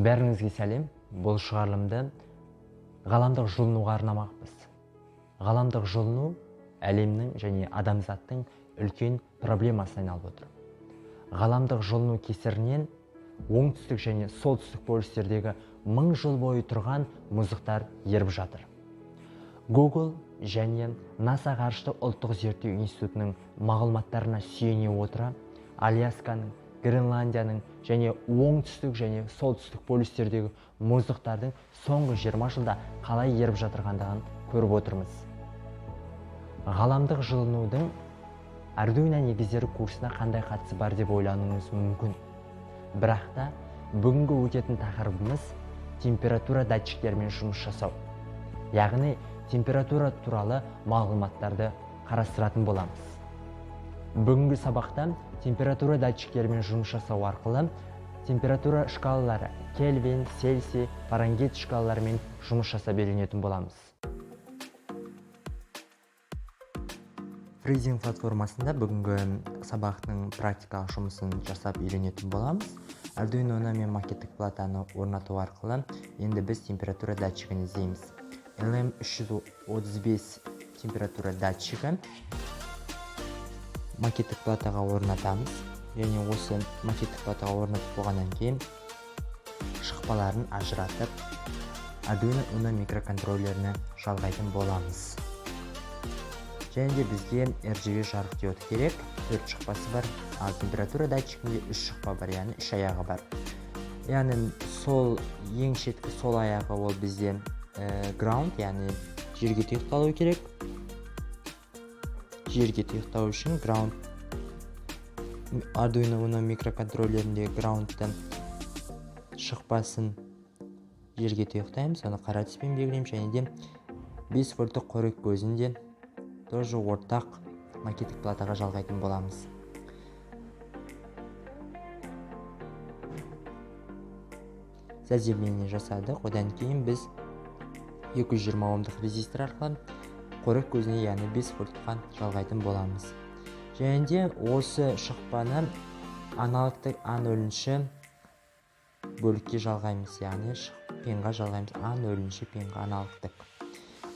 Бәріңізге сәлем. Бұл шығарылымды ғаламдық жылынуға арнамақпыз. Ғаламдық жылыну әлемнің және адамзаттың үлкен проблемасына айналып отыр. Ғаламдық жылыну кесірінен оңтүстік және солтүстік полюстердегі мың жыл бойы тұрған мұздықтар еріп жатыр. Google және NASA ғарыштық ұлттық зерттеу институтының мағлұматтарына сүйене отыра, Алясканың, Гренландияның және оңтүстік және солтүстік полюстердегі мұздықтардың соңғы 20 жылда қалай еріп жатырғандығын көріп отырмыз. Ғаламдық жылынудың Arduino негіздері курсына қандай қатысы бар деп ойлануыңыз мүмкін. Бірақ та бүгінгі өтетін тақырыбымыз температура датчиктерімен жұмыс жасау. Яғни температура туралы мағлұматтарды қарастыратын боламыз. Бүгінгі сабақта температура датчиктерімен жұмыс жасау арқылы температура шкалалары Кельвин, Цельсий, Фаренгейт шкалаларымен жұмыс жасап үйренетін боламыз. Freezing платформасында бүгінгі сабақтың практикалық жұмысын жасап үйренетін боламыз. Arduino мен макеттік платаны орнату арқылы енді біз температура датчигін іздейміз. LM335 температура датчигі макеттік платаға орнатамыз. Және осы макеттік платаға орнатып болғаннан кейін шықпаларын ажыратып Arduino Uno микроконтроллеріне жалғайтын боламыз. Және де бізге RGB жарық диоды керек, 4 шықпасы бар, ал температура датчигінде 3 шықпа бар, яғни 3 аяғы бар. Яғни сол ең шеткі сол аяғы ол бізде ground, яғни жерге тұйықталу керек. Жерге тұйықтау үшін ground Arduino Uno микроконтроллеріндегі groundтан шықпасын жерге тұйықтаймыз, оны қара түспен белгілейміз. Және де 5 вольттық қорек көзін де тоже ортақ макеттік платаға жалғайтын боламыз. Заземление жасадық. Одан кейін біз 220 омдық резистор арқылы қорек көзіне, яғни 5 вольтқа жалғайтын боламыз. Және де осы шықпаны аналогтық А0 бөлікке жалғаймыз, яғни пинға жалғаймыз, А0 пинға аналогтық.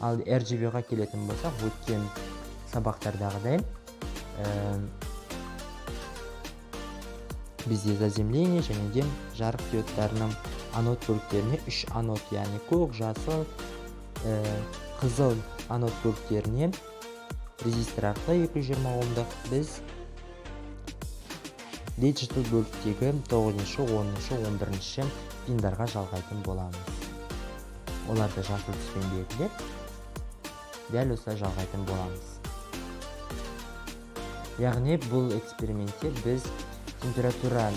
Ал RGB-ға келетін болсақ, өткен сабақтардағыдай бізде заземление және де жарық диодтарының анод бөліктеріне 3 анод, яғни көк, жасыл, қызыл анод бөліктеріне резистор арқылы 220 омдық біз digital бөліктегі 9-шы, 10-шы, 11-ші пиндарға жалғайтын боламыз. Оларды жасыл түспен белгілеп, дәл осылай жалғайтын боламыз. Яғни бұл экспериментте біз температура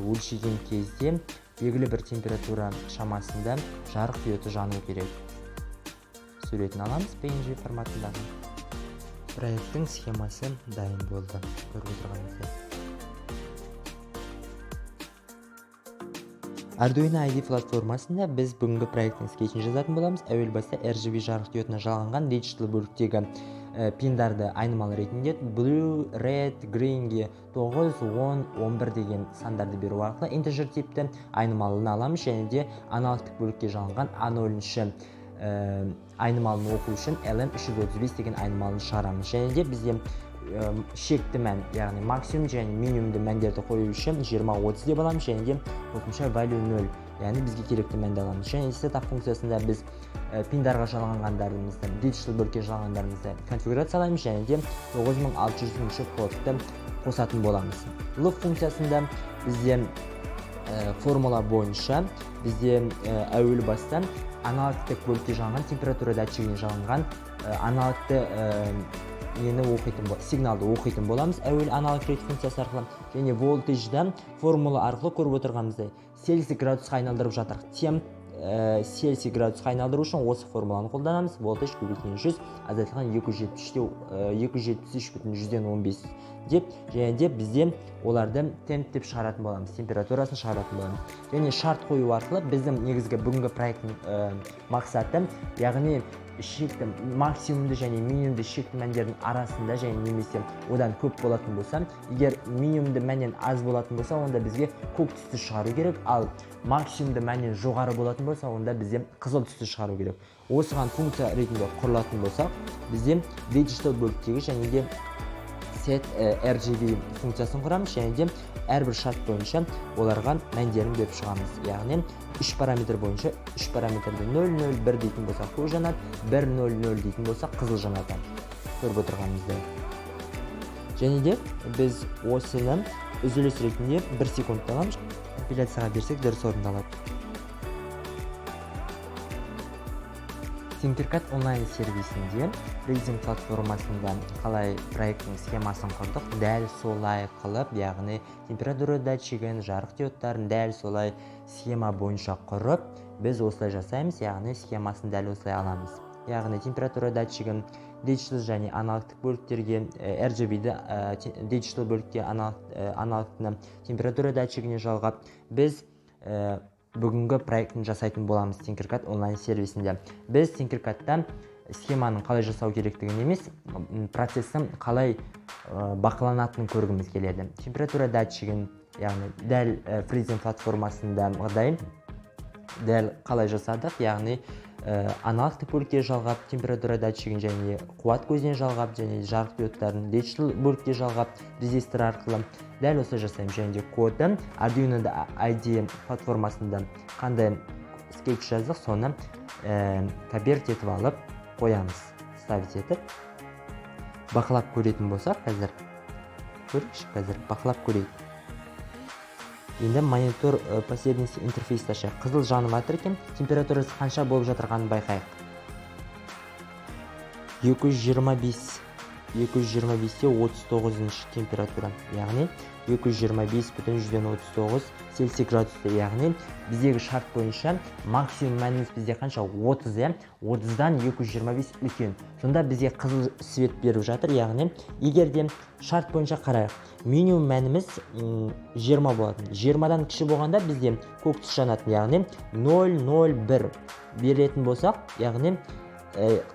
өлшеген кезде белгілі бір температура шамасында жарық диоды жану керек. Суретін аламыз PNG форматындағы. Проекттің схемасы дайын болды, көріп отырғаныңыздай. Arduino IDE платформасында біз бүгінгі проекттің скетчін жазатын боламыз. Әуел баста RGB жарық диодына жалғанған digital бөліктегі пиндарды айнымалы ретінде blue, red, greenге 9, 10, 11 деген сандарды беру арқылы integer типті айнымалыны аламыз. Және де аналогтық бөлікке жалғанған А0 айнымалыны оқу үшін LM335 деген айнымалыны шығарамыз. Және де бізде шекті мән, яғни максимум және минимумды мәндерді қою үшін 20-30 деп аламыз. Және де қосымша value 0, яғни бізге керекті мәнді аламыз. Және setup функциясында біз пиндарға жалғанғандарымызды, digital бөлікке жалғандарымызды конфигурациялаймыз және де 9600 кодты қосатын боламыз. Loop функциясында бізде формула бойынша бізде әуел бастан аналогтық бөлікке жалғанған температура датчигіне жалғанған аналогты нені оқитын, сигналды оқитын боламыз әуел аналог рейт функциясы арқылы. Және voltage'дан формула арқылы көріп отырғанымыздай Цельсий градусқа айналдырып жатыр. Темп Цельсий градусқа айналдыру үшін осы формуланы қолданамыз. Voltage көбейтілген 100 азайтылған 273,15 деп, және де бізде оларды темп деп шығаратын боламыз, температурасын шығаратын боламыз. Және шарт қою арқылы біздің негізгі бүгінгі проекттің мақсаты, яғни Шекті, максимумды және минимумды шекті мәндердің арасында және немесе одан көп болатын болса, егер минимумды мәннен аз болатын болса, онда бізге көк түсті шығару керек, ал максимумды мәннен жоғары болатын болса, онда бізде қызыл түсті шығару керек. Осыған функция ретінде құрылатын болсақ, бізде digital бөліктегі және де set RGB функциясын құрамыз және де әрбір шарт бойынша оларға мәндерін беріп шығамыз. Яғни үш параметр бойынша, үш параметрді 0, 0, 1 дейтін болсақ, көк жанады, 1, 0, 0 дейтін болсақ, қызыл жанады, көріп отырғанымыздай. Және де біз осыны үзіліс ретінде 1 секундта аламыз. Компиляцияға берсек, дұрыс орындалады. Tinkercad онлайн сервисінде Frizm платформасында қалай проекттің схемасын құрдық, дәл солай қылып, яғни температура датчигін, жарық диодтарын дәл солай схема бойынша құрып, біз осылай жасаймыз, яғни схемасын дәл осылай аламыз. Яғни температура датчигін digital және аналогтық бөліктерге, RGB-ді digital бөлікке, аналогтыны температура датчигіне жалғап, біз бүгінгі проектін жасайтын боламыз Tinkercad онлайн сервисінде. Біз Tinkercadта схеманың қалай жасау керектігін емес, процестің қалай бақыланатынын көргіміз келеді. Температура датчигін, яғни дәл Frizm платформасындағыдай дәл қалай жасадық, яғни аналогтық бөлікке жалғап температура датчигін және қуат көзіне жалғап және жарық диодтарын digital бөлікке жалғап резистор арқылы, дәл осылай жасаймыз. Және де коды Arduino IDE платформасында қандай скетч жаздық, соны копировать етіп алып қоямыз. Ставить етіп бақылап көретін болсақ, қазір көрейікші, қазір бақылап көрейік. Енді монитор последовательности интерфейсті ашайық. Қызыл жанып жатыр екен. Температурасы қанша болып жатырғанын байқайық: 225, 225-те 39 температура, яғни 225,39 Цельсий градусты. Яғни біздегі шарт бойынша максимум мәніміз бізде қанша? 30, иә. 30-дан 225 үлкен, сонда бізге қызыл свет беріп жатыр. Яғни егер де шарт бойынша қарайық, минимум мәніміз 20 болатын. 20-дан кіші болғанда, бізде көк түс жанатын. Яғни 0,01 беретін болсақ, яғни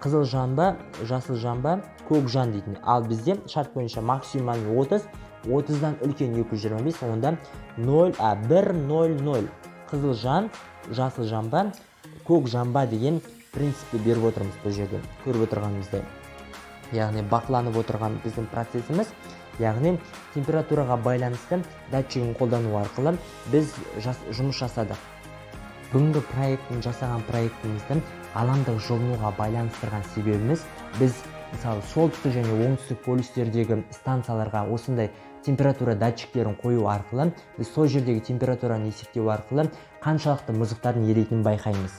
қызыл жанба, жасыл жанба, көк жан дейтін. Ал бізде шарт бойынша максимум мәні 30, 30-дан үлкен 225, онда 0, а 1, 0, 0, қызыл жан, жасыл жанба, көк жанба деген принципті беріп отырмыз бұл жерде, көріп отырғанымыздай. Яғни бақыланып отырған біздің процесіміз, яғни температураға байланысты датчигін қолдану арқылы біз жұмыс жасадық. Бүгінгі проектін, жасаған проектімізді ғаламдық жылынуға байланыстырған себебіміз, біз мысалы солтүстік және оңтүстік полюстердегі станцияларға осындай температура датчиктерін қою арқылы, біз сол жердегі температураны есептеу арқылы қаншалықты мұздықтардың еритінін байқаймыз.